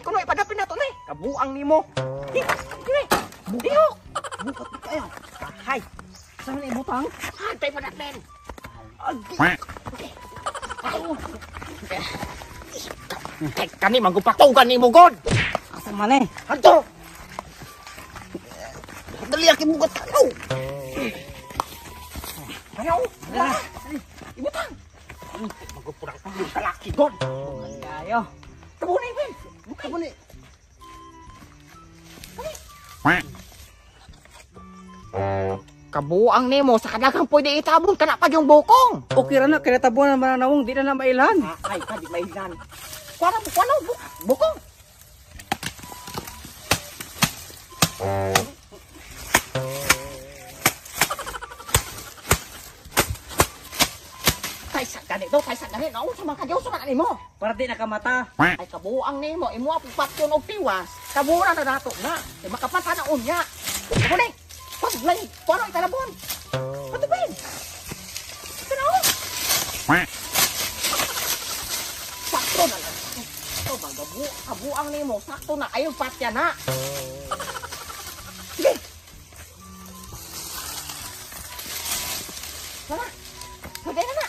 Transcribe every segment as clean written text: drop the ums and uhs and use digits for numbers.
Kuno ipadapin nato ni. Kabuang nimo. Dire. Lihok. Bukat di kayo. Kahay. Saan na ibutang? Antay padapin. Kay kani manggupatugan nimo god. Asa man eh? Adto. Dali aki bukat kayo. Ayaw. Ibutang. Magupurang kalaki god. Kayo. Kabunay ben. Kabuni. Kabuang nimo sa kadaghang pwede itabon kana pag yung bukong. Okay ra na kay natabuan na mananawong di na na mailhan. Ay, ka di mailhan. Kuana mo kuana bukong. Kaysa gani do, kaysa gani no, sa mga kagyo sa man nimo. Para di nakamata. Ay kabuang nimo, imo apong patyon og tiwas. Kabura na nato na. Kay makapata na unya. Kabunay. Paglay, kuano italabon. Patubin. Kano? Sakto na lang. Ito ba, kabuang nimo, sakto na. Ayun, patya na. Sige. Tara. Lagay na na.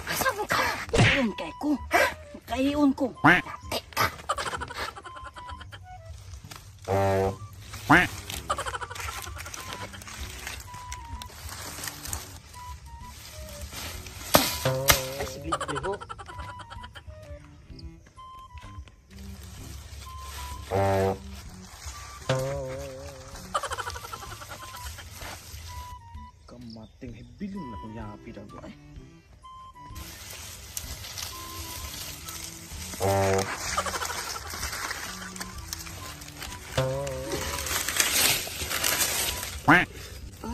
Asa mo ka? Kaion kay ko. Ha? Kaion ko. Teka. Ay sige, liho. Kamating hibilin na kung yapi daw ay.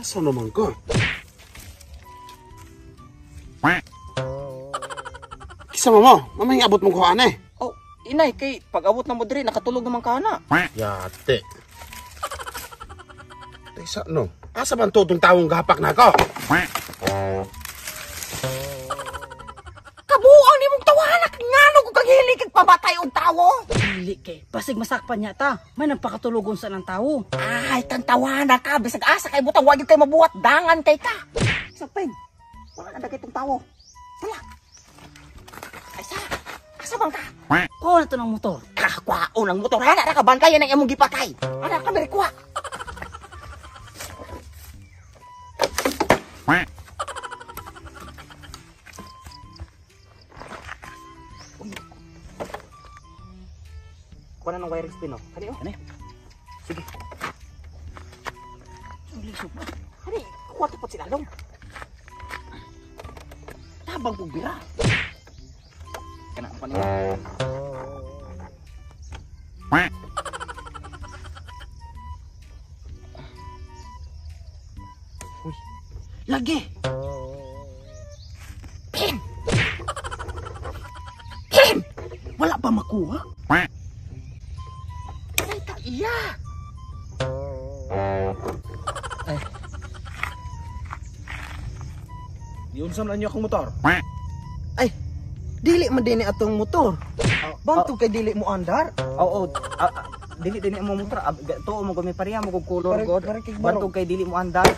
Asa naman ko? Kisa mo mo, mamay abot mong kuhaan eh. Oh, inay, kay pag abot na mo diri, nakatulog naman ka na. Yate. Tesa no, asa man to tong tawong gapak na ako? Kabuang ni mong tawahan, ngano ko kang hilig kag pamatay og tawo? Dili kay. Basig masakpan niya ta. May nagpakatulogon sa ng tawo. Ay, kang tawahan ka, bisag asa kay butang wag kay mabuhat, dangan kay ka. Sapin, wala na dagay tong tawo. Tala. Ay sa, asa bang ka? Kuha na to ng motor. Kakwaon ang motor, ana ra ka bantayan ang imong gipatay. Ana ka diri kuha. Kuha na ng wiring spin, oh. Kani, oh. Kani. Sige. Ang lisod ba? Kani, kuha to sila long. Tabang kong bira. Kana ang panin. Uy. Lagi. Pin! Pin! Wala pa makuha? Ay, ka iya. Ay. Giunsa man niyo akong motor. Ay, dili man din atong motor. Bantog kay dili mo andar. Oo, dili din mo motor. Tuo mo gumi pareha mo kog color god. Pare kay baro. Bantog kay dili mo andar.